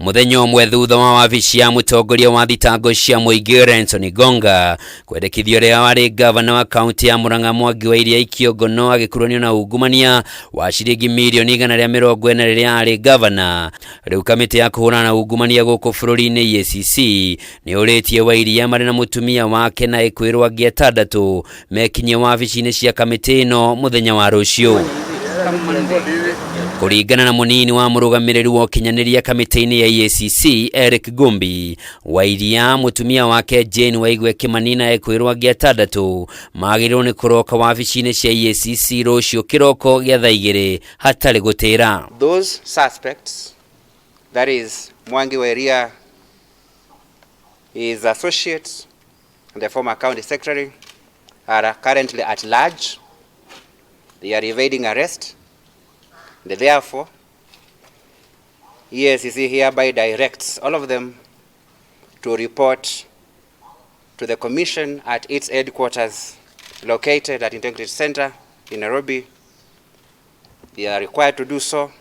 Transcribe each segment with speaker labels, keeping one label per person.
Speaker 1: Mũthenya ũmwe thutha wa wabici ya mũtongoria wa thitango cia mũingĩ Renson Gonga kwendekithia ũrĩa warĩ gavana wa kaunti ya Murang'a Mwangi wa Iria Kĩongono agĩkuruhanio na ungumania wa ciringi mirioni 140 rĩrĩa arĩ gavana. Rĩu kamĩtĩ ya kũhũrana na ungumania gũkũ bũrũri-inĩ EACC nĩ ũrĩtie Wairia marĩ na mũtumia wake na ĩkwĩrwo angĩ atandatũ mekinyie wabici-inĩ cia kamĩtĩ ĩno mũthenya wa rũciũ. Kũringana na mũnini wa mũrũgamĩrĩri wa ũkinyanĩria kamĩtĩ-inĩ ya EACC Eric Gumbi, Wairia, mũtumia wake Jane Waigwe Kimani na ekwĩrwo angĩ atandatũ magĩrĩirwo nĩ kũroka wabici-inĩ cia EACC rũciũ kĩroko gĩa thaa 2 hatarĩ gũtĩra.
Speaker 2: Those suspects, that is Mwangi wa Iria, his associates, and the former county secretary, are currently at large. They are evading arrest. And therefore, EACC hereby directs all of them to report to the Commission at its headquarters located at Integrity Center in Nairobi. They are required to do so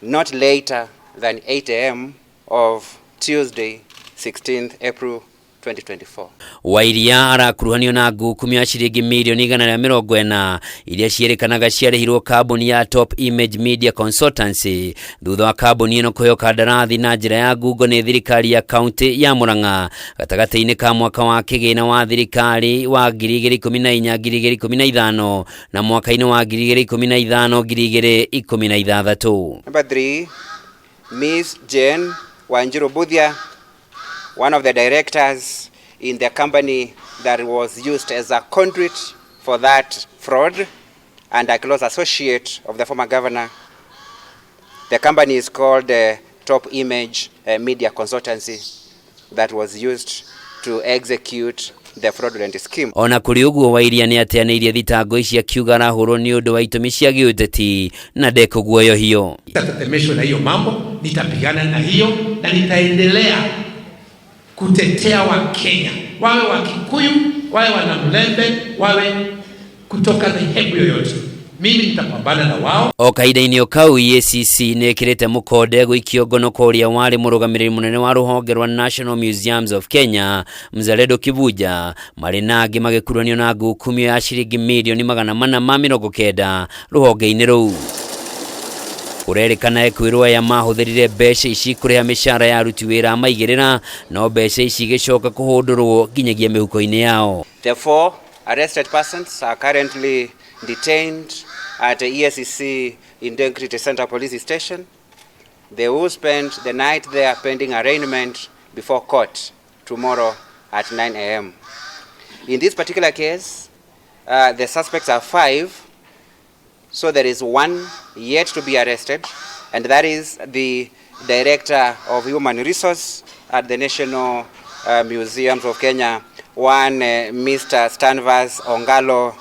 Speaker 2: not later than 8 a.m. of Tuesday, 16th April 2024.
Speaker 1: Wairia arakuruhanio na ngukumio ya ciringi mirioni 140 iria ciĩrĩkanaga ciarĩhirwo kambuni ya Top Image Media Consultancy thutha wa kambuni ĩno kũheo kandarathi na njĩra ya ngungo nĩ thirikari ya kaunti ya Murang'a gatagatĩ-inĩ ka mwaka wa kĩgĩna wa thirikari wa 2014 2015 na mwaka-inĩ wa 2015 2016.
Speaker 2: Number 3, Ms. Jane Wanjiru Mbuthia, one of the directors in the company that was used as a conduit for that fraud and a close associate of the former governor. The company is called Top Image Media Consultancy that was used to execute the fraudulent scheme.
Speaker 1: Ona kũrĩ ũguo, Wairia nĩ ateanĩirie thitango ici akiuga arahũrwo nĩ ũndũ wa itũmi cia gĩũteti na ndekũguoyohio.
Speaker 3: Sitatetemeshwa na hiyo mambo, nitapigana na hiyo na nitaendelea kutetea Wakenya, wawe wa Kikuyu, wawe Wanamlembe, wawe kutoka dhehebu yoyote. Mimi nitapambana na wao.
Speaker 1: O kahinda-inĩ o kau, EACC nĩ ĩkĩrĩte mũkonde gũikio ngono kwa ũrĩa warĩ mũrũgamĩrĩri mũnene wa rũhonge rwa National Museums of Kenya Mzalendo Kibuja marĩ na angĩ magĩkuruhanio na ngukumio ya ciringi mirioni 490 rũhonge-inĩ rũu. Kũrerĩkana ekwĩrwo aya mahũthĩrire mbeca ici kũrĩha mĩcara ya aruti wĩra a maigĩrĩra, no mbeca ici igĩcoka kũhũndũrwo nginyagia mĩhuko-inĩ yao.
Speaker 2: The 4 arrested persons are currently detained at the EACC Integrity Center Police Station. They will spend the night there pending arraignment before court tomorrow at 9 a.m. In this particular case, the suspects are 5, so there is one yet to be arrested, and that is the Director of Human Resource at the National Museums of Kenya, one Mr. Stanvas Ongalo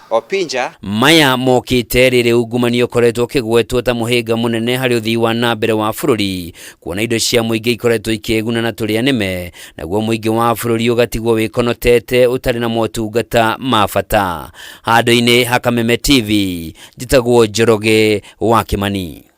Speaker 2: Opinja.
Speaker 1: Maya mokĩte rĩrĩ ungumania ũkoretwo ũkĩgwetwo ta mũhĩnga mũnene harĩ ũthii wa na mbere wa bũrũri, kuona indo cia mũingĩ ikoretwo ikĩguna na tũrĩa nĩme, naguo mũingĩ wa bũrũri ũgatigwo wĩkonotete ũtarĩ na motungata ma bata. Handũ-inĩ ha Kameme TV, njĩtagwo Njoroge wa Kimani.